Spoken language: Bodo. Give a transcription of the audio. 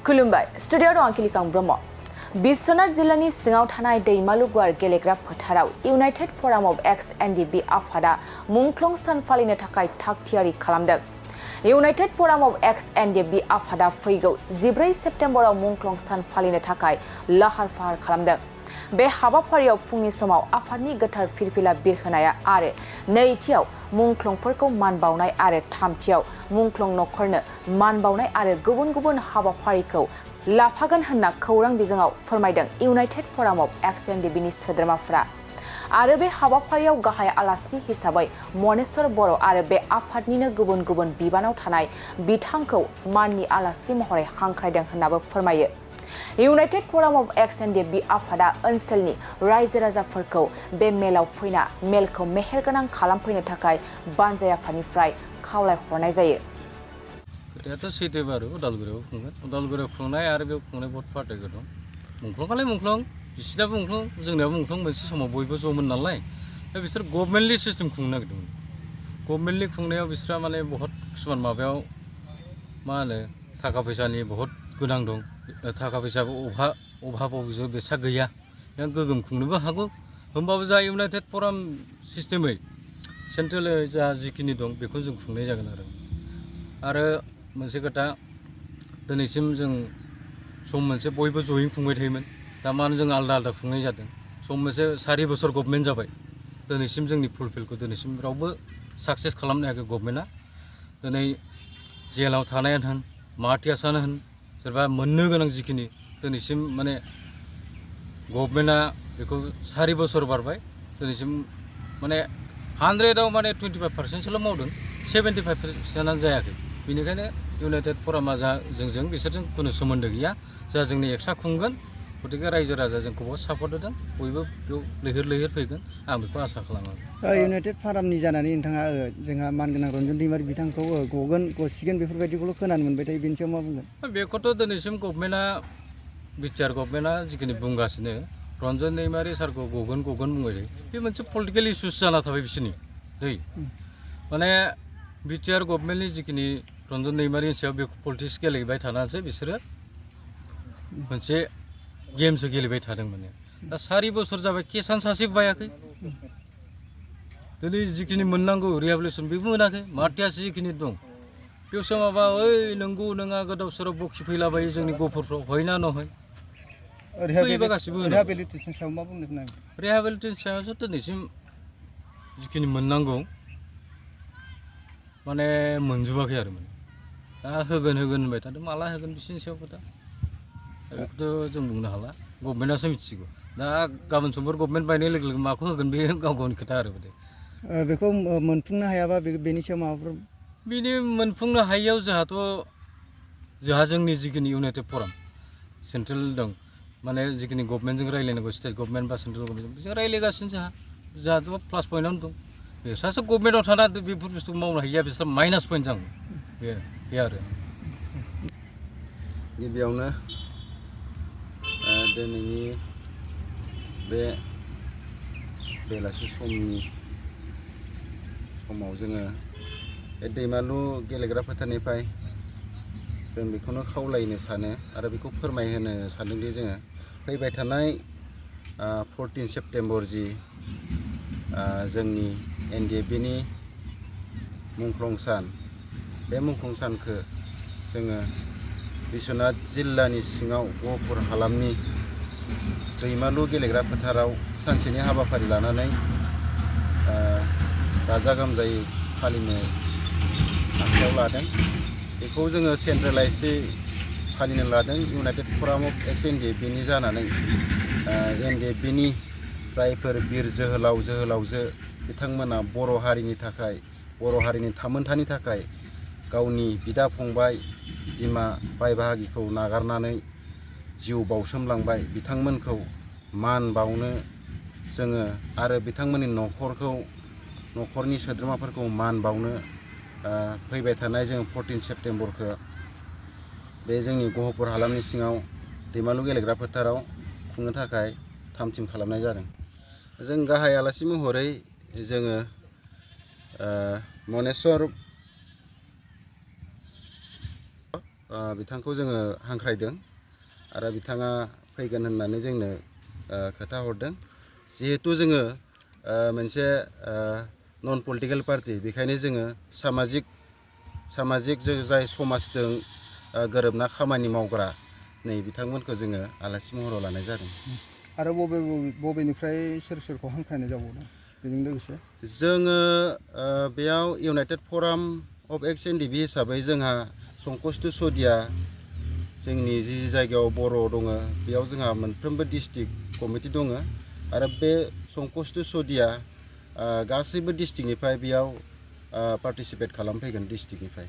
खुलुमबाय स्टुडियाव दं आंखिलिकां ब्रह्म बिश्वनाथ जिल्लानि सिङाव थानाय दैमालु गुवार गेलेग्रा फोथाराव इउनाइटेड फराम अफ एक्स एनडिबि आफादा मुंख्लं सान फालिनो थाखाय थाग-थियारि खालामदों। इउनाइटेड फराम अफ एक्स एनडिबि आफादा फैगौ 14 सेप्तेम्बराव मुंख्लं सान फालिनो थाखाय लाहार-फाहार खालामदों। बे हाबाफारियाव फुंनि समाव आफादनि गोथार फिरफिला बिरहोनाया आरो नैथियाव मुंख्लंफोरखौ मान बावनाय आरो थामथियाव मुंख्लं नखरनो मान बावनाय आरो गुबुन-गुबुन हाबाफारिखौ लाफागोन होनना खौरां बिजोङाव फोरमायदों इउनाइटेड फराम अफ एक्स एनडिबिनि सोद्रोमाफोरा। आरो बे हाबाफारियाव गाहाय आलासि हिसाबै मनेश्वर बर' आरो बे आफादनिनो गुबुन-गुबुन बिबानाव थानाय बिथांखौ माननि आलासि महरै हांख्रायदों होननाबो फोरमायो। इउनाइटेड फराम अफ एक्स एनडिबि आफादा ओनसोलनि रायजो राजाफोरखौ बे मेलाव फैना मेलखौ मेहेरगोनां खालामफैनो थाखाय बानजाय आफादनिफ्राय खावलायहरनाय जायो। खोथायाथ' सैथो बारु उदालगुरियाव खुंगोन उदालगुरियाव खुंनाय आरो बेयाव खुंनाय बहुत पार्थक्य दं। मुंख्लंखालाय मुंख्लं बिसिनाबो मुंख्लं जोंनियाबो मुंख्लं मोनसे समाव बयबो ज'मोन नालाय दा बिसोर गभर्नमेन्टलि सिस्टेम खुंनो नागिरदोंमोन। गभर्नमेन्टलि खुंनायाव बिसोरा माने बहुत किसुमान माबायाव मा होनो थाखा फैसानि बहुत गोनां दं। थाखा फैसाबो अभाबाव बेसा गैया गोगोम खुंनोबो हागौ होमबाबो जा इउनाइटेड फराम सिस्टेमै सेन्ट्रेल जा जिखिनि दं बेखौ जों खुंनाय जागोन आरो मोनसे खोथा दिनैसिम जों सम मोनसे बयबो जयै खुंबाय थायोमोन दा मानो जों आलदा आलदा खुंनाय जादों सम मोनसे 4 बोसोर गभर्नमेन्ट जाबाय दिनैसिम जोंनि फुलफिलखौ दिनैसिम रावबो साक्सेस खालामनो हायाखै गभर्नमेन्टआ। दिनै जेलाव थानायानो होन माहाथियासानो होन सोरबा मोननो गोनां जिखिनि दिनैसिम माने गभर्नमेन्टआ बेखौ 4 बोसोर बारबाय दिनैसिम माने 100आव माने 25%सोल' मावदों 75%आनो जायाखै। बेनिखायनो इउनाइटेड फरामा जा जोंजों बिसोरजों खुनु सोमोन्दो गैया जा जोंनि एक्सट्रा खुंगोन गतिके रायजो राजा जोंखौ बहुत सापर्ट होदों बयबो बेयाव लैहोर फैगोन आं बेखौ आसा खालामो। इउनाइटेड फरामनि जानानै नोंथाङा जोंहा मानगोनां रन्जन दैमारि बिथांखौ गसिगोन बेफोरबायदिखौल' खोनानो मोनबाय थायो बेनि सायाव मा बुंगोन? बेखौथ' दिनैसिम गभर्नमेन्टआ बिटिआर गभर्नमेन्टआ जिखिनि बुंगासिनो रन्जन दैमारि सारखौ गगोन बुंबाय थायो बे मोनसे पलिटिकेल इसुस जाना थाबाय बिसोरनि दै माने बिटिआर गभर्नमेन्टनि जिखिनि रन्जन दैमारिनि सायाव बेखौ पलिटिक्स गेलेबाय थानानैसो बिसोरो मोनसे गेमसो गेलेबाय थादों माने दा 4 बोसोर जाबाय केसानो सासेबो बायाखै दिनै जिखिनि मोननांगौ रिहेबिलिटेसन बेबो मोनाखै माहाथियासो जिखिनि दं बेयावसो माबा ओइ नंगौ नङा गोदाव सोराव बखि फैलाबायो जोंनि गफुरफ्राव हयना नहय फैबा गासिबो रिहेबिलिटेसन सायाव मा बुंनो नागिरदों? रिहेबिलिटेसन सायावसो दिनैसिम जिखिनि मोननांगौ माने मोनजोबाखै आरो माने दा होगोन होनबाय थादों माला होगोन बिसोरनि सायाव खोथा बेखौथ' जों बुंनो हाला गभर्नमेन्टआसो मिथिगौ दा गाबोन समफोर गभर्नमेन्ट बायनाय लोगो लोगो माखौ होगोन बे गाव गावनि खोथा आरो बेखौ मोनफुंनो हायाबा बेनि सायाव माबाफोर बिनि मोनफुंनो हायियाव जोंहा जोंनि जिखिनि इउनाइटेड फराम सेन्ट्रेल दं माने जिखिनि गभर्नमेन्टजों रायज्लायनांगौ स्टेट गभर्नमेन्ट बा सेन्ट्रेल गभर्नमेन्ट बिजों रायज्लायगासिनो जोंहाथ' प्लास पइन्टआवनो दं बिसोरसो गभर्नमेन्टआव थाना बेफोर बुस्थुखौ मावनो हायिया बिसोर माइनास पइन्ट जागोन बे आरो गिबियावनो दिनैनि बे बेलासि समाव जोङो बे दैमालु गेलेग्रा फोथारनिफ्राय जों बेखौनो खावलायनो सानो आरो बेखौ फोरमायहोनो सानदोंदि जोङो फैबाय थानाय 14 सेप्तेम्बर जि जोंनि एनडिएफबिनि मुंख्लं सान बे मुंख्लं सानखौ जोङो बिश्वनाथ जिल्लानि सिङाव गहपुर हालामनि दैमालु गेलेग्रा फोथाराव सानसेनि हाबाफारि लानानै गाजा गोमजायै फालिनो आखायाव लादों। बेखौ जोङो सेन्ट्रेलाइजै फालिनो लादों इउनाइटेड फराम अफ एक्स एनडिएफबिनि जानानै एनडिएफबिनि जायफोर बिर जोहोलावजो बिथांमोना बर' हारिनि थाखाय बर' हारिनि थामोन्थानि थाखाय गावनि बिदा फंबाय बिमा बाय बाहागिखौ नागारनानै जिउ बाउसोमलांबाय बिथांमोनखौ मान बावनो जोङो आरो बिथांमोननि न'खरनि सोद्रोमाफोरखौ मान बावनो फैबाय थानाय जोङो 14 सेप्तेम्बरखौ बे जोंनि गहपुर हालामनि सिङाव दैमालु गेलेग्रा फोथाराव खुंनो थाखाय थाम-थिम खालामनाय जादों। जों गाहाय आलासि महरै जोङो मनेश्वर बिथांखौ जोङो हांख्रायदों आरो बिथाङा फैगोन होननानै जोंनो खोथा हरदों जिहेतु जोङो मोनसे नन पलिटिकेल पार्टि बेखायनो जोङो सामाजिक जाय समाजजों गोरोबना खामानि मावग्रा नै बिथांमोनखौ जोङो आलासि महराव लानाय जादों। आरो बबेनिफ्राय सोरखौ हांख्रायनाय जाबावदों बेजों लोगोसे जोङो बेयाव इउनाइटेड फराम अफ एक्स एनडिपि हिसाबै जोंहा संकष्ट सदिया जोंनि जि जायगायाव बर' दङ बेयाव जोंहा मोनफ्रोमबो डिस्ट्रिक्ट कमिटि दङ आरो बे संकष्ट सदिया गासैबो डिस्ट्रिक्टनिफ्राय बेयाव पार्टिसिपेट खालामफैगोन डिस्ट्रिक्टनिफ्राय।